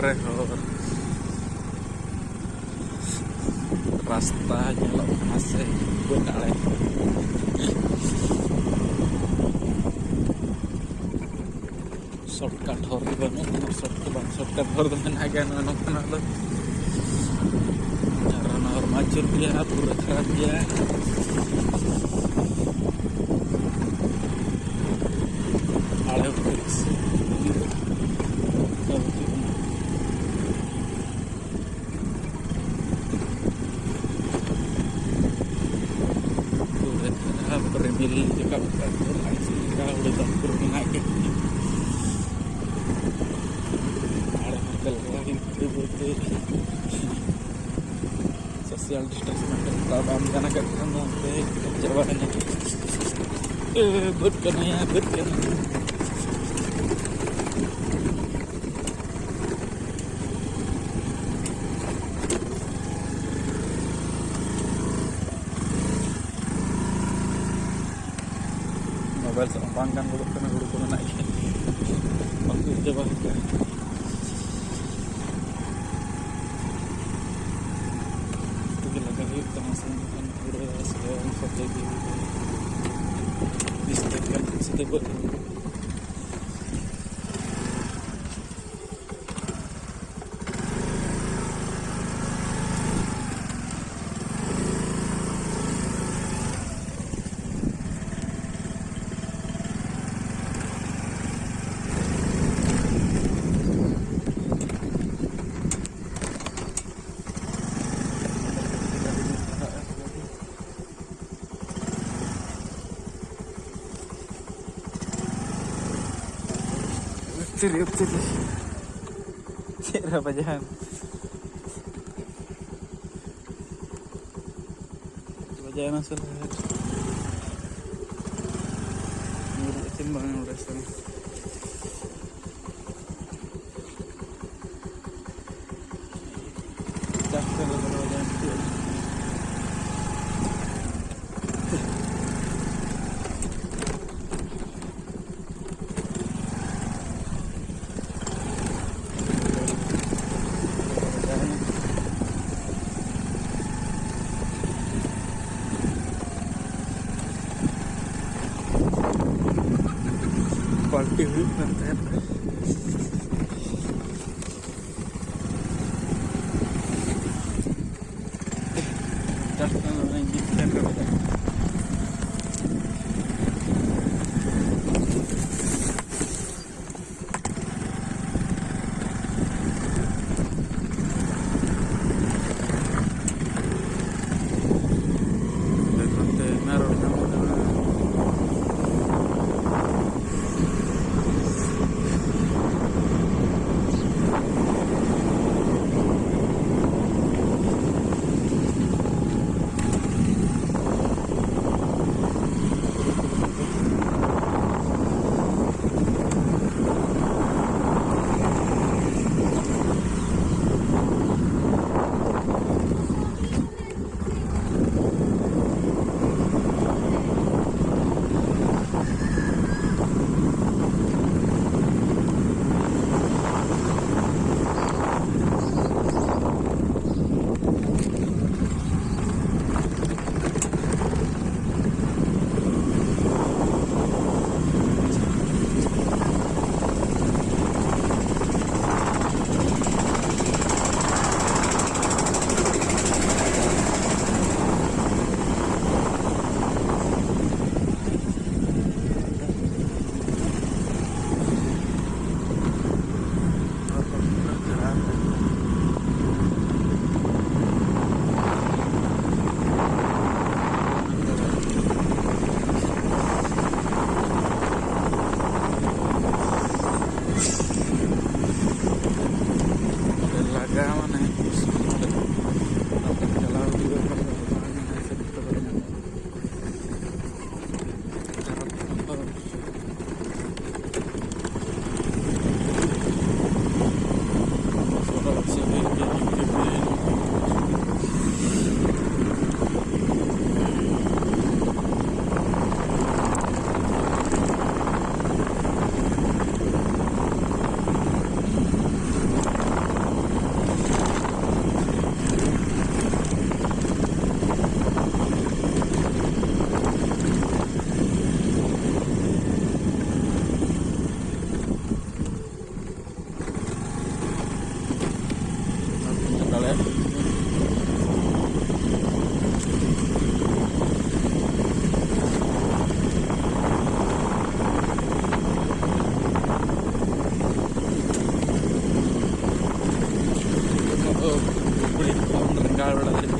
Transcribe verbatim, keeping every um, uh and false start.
ᱨᱮᱦᱚᱸ ᱨᱟᱥᱛᱟ ᱧᱮᱞᱚᱜ ᱠᱟᱱᱟ ᱥᱮ ᱵᱟᱹᱫᱽ ᱟᱲᱮ᱾ ᱥᱚᱨᱴᱠᱟᱴ ᱦᱚᱨ ᱫᱚ ᱵᱟᱹᱱᱩᱜᱼᱟ, ᱥᱚᱨᱴᱠᱟᱴ ᱵᱟᱝ, ᱥᱚᱨᱴᱠᱟᱴ ᱦᱚᱨ ᱫᱚ ᱢᱮᱱᱟᱜ ᱜᱮᱭᱟ ᱱᱚᱣᱟ ᱱᱚᱝᱠᱟᱱᱟᱜ ᱫᱚ᱾ ᱟᱨ ᱚᱱᱟ ᱦᱚᱨ ᱢᱟ ᱟᱹᱪᱩᱨ ᱜᱮᱭᱟ, ᱯᱩᱨᱟᱹ ᱠᱷᱟᱨᱟᱯ ᱜᱮᱭᱟ᱾ ᱟᱲᱮ ᱠᱚ ᱥᱮ ᱯᱩᱨᱟᱹ ᱠᱷᱟᱨᱟᱯ, ᱨᱤᱢᱤᱞ ᱨᱟᱠᱟᱵ ᱠᱟᱜ ᱠᱚ, ᱟᱨ ᱪᱮᱫ ᱞᱮᱠᱟ ᱦᱩᱲᱩ ᱫᱟᱜ ᱠᱚᱨᱮ ᱢᱮᱱᱟᱜ ᱜᱮ᱾ ᱟᱲᱮ ᱠᱚ ᱞᱟᱜᱟᱣ ᱦᱩᱭᱩᱜ ᱠᱟᱱᱟ ᱵᱟᱹᱫᱽ ᱨᱮ᱾ ᱥᱳᱥᱟᱞ ᱰᱤᱥᱴᱮᱱᱥ ᱢᱮᱱᱴᱮᱱ ᱠᱚ ᱵᱟᱢ ᱜᱟᱱ ᱟᱠᱟᱫ ᱠᱷᱟᱱ ᱫᱚ ᱚᱱᱛᱮ ᱪᱟᱵᱟᱭᱮᱱᱟ᱾ ᱮ, ᱵᱟᱹᱫᱽ ᱠᱟᱱᱟ ᱭᱟ, ᱵᱟᱹᱫᱽ ᱠᱟᱱᱟ᱾ ᱢᱳᱵᱟᱭᱤᱞ ᱥᱟᱵ ᱦᱚᱸ ᱵᱟᱝ ᱜᱟᱱ ᱜᱚᱫᱚᱜ ᱠᱟᱱᱟ, ᱦᱩᱲᱩ ᱠᱚ ᱢᱮᱱᱟᱜ ᱜᱮᱭᱟ, ᱵᱟᱠᱚ ᱤᱫᱤ ᱪᱟᱵᱟ ᱟᱠᱟᱫᱼᱟ᱾ ᱡᱚᱛᱚ ᱜᱮ ᱞᱟᱜᱟ ᱦᱩᱭᱩᱜ ᱠᱟᱱᱟ, ᱥᱮ ᱮᱱᱠᱷᱟᱱ ᱦᱩᱲᱩ ᱨᱚᱦᱚᱭ ᱥᱚᱢᱚᱭ ᱥᱟᱯᱞᱟᱭ ᱤᱫᱤ ᱦᱩᱭᱩᱜ ᱠᱟᱱᱟ᱾ ᱵᱤᱥ ᱛᱟᱹᱨᱤᱠᱷ ᱜᱟᱱ ᱥᱮᱛᱟᱜ ᱵᱟᱹᱫᱽ ᱦᱩᱭᱩᱜᱼᱟ᱾ ᱪᱤᱞᱤ, ᱪᱤᱞᱤ? ᱪᱮᱫ ᱨᱮ ᱵᱟᱡᱟᱣ ᱮᱱᱟ? ᱵᱟᱡᱟᱣ ᱮᱱᱟ ᱥᱮ? ᱧᱩᱨᱩᱜ ᱟᱹᱠᱤᱱ ᱵᱟᱝ ᱱᱚᱰᱮ ᱥᱮ? ᱪᱟᱨᱴᱟ ᱨᱮ ᱵᱟᱡᱟᱣ ᱮᱱᱟ᱾ ᱦᱩᱭᱩᱜ ᱠᱟᱱ ᱛᱟᱦᱮᱸᱫ᱾ ᱱᱚᱛᱮ ᱢᱮᱨᱚᱢ ᱧᱟᱢᱚᱜ ᱠᱟᱱᱟ᱾ ᱨᱮᱸᱜᱟᱲ ᱵᱮᱲᱟ ᱨᱮ